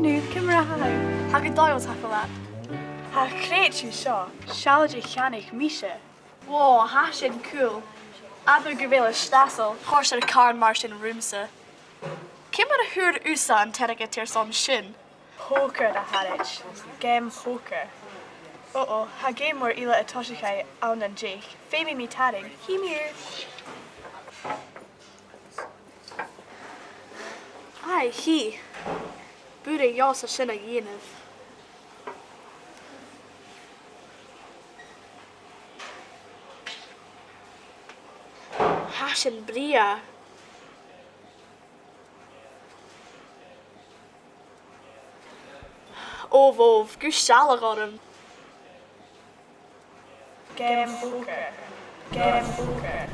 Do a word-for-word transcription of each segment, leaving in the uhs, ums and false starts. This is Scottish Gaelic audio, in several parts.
Nì, ciamar a tha thu? Tha gu dòigheil, tapadh leat. Tha, creid thu seo. Seall dè cheannaich mise. Wow, tha sin cool. Abair gu bheil e stèidhichte. Chòrd càr mar sin riumsa. Ciamar a fhuair thusa an t-airgead airson sin? Poker, a charaid. Geam poker. Oh, oh, tha geam mòr eile a' tòiseachadh ann an dèidh. Feumaidh mi tarraing. Chì mi thu. Aidh, chì. B' urrainn dhomhsa sin a dhèanamh. Tha sin brèagha. Ò, bhobh, gu sealladh orm. Geam poker. Geam poker.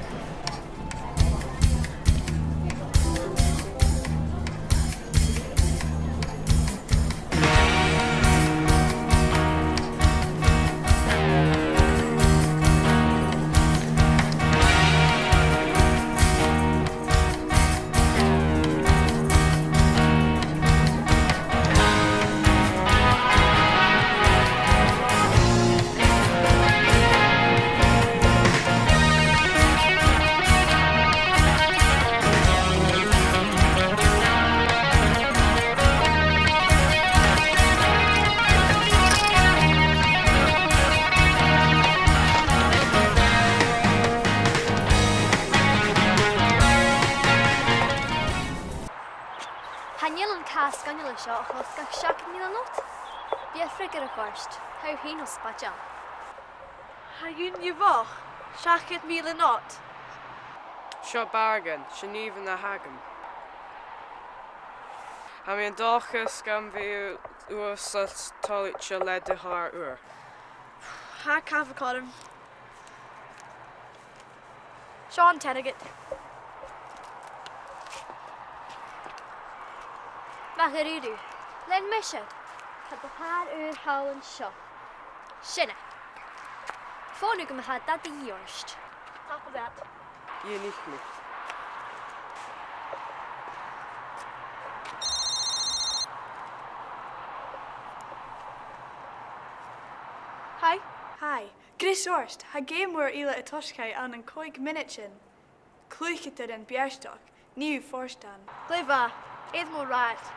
Chan eil an càs sgoinneil seo a' cosg ach seachd mìle not. Bidh e freagarrach ort. Tha thu fhèin cho spaideil. Tha thu gu math, seachdad mìle not. Seo bargain, sin an aon a th' agam. Tha mi an dòchas gum bi thu uabhasach toilichte le do chàr ùr. Tha cabhag orm. Seo an t-airgead. Math dha-rìribh. Lean mise. Tha do chàr ùr thall an seo. Sin e. Fòghnaidh thu gum bi Dad a' dol a dh'fhaighinn ort. Tapadh leat. Dhèanamaid. Hi. Hi. Greas ort, tha geam mòr eile a' tòiseachadh ann an còig mionaidean. Cluicheadairean beartach, nì thu fortan. Glè mhath, èist ri mo ràdh.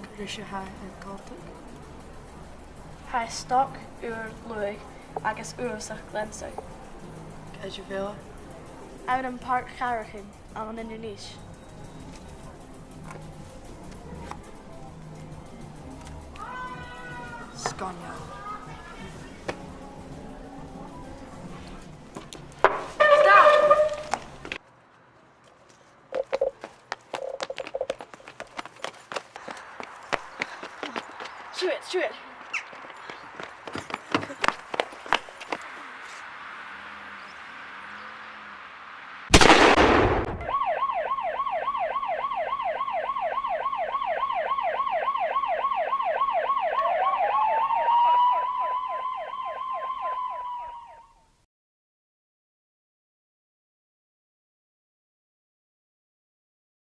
Cò ris a tha e coltach? Tha e stoc, ùr, luath agus uabhasach gleansach. Càit a bheil e? Ann am pàirc chàraidhean ann an Inbhir Nis. Sgoinneil. Stop! Siuthad, siuthad.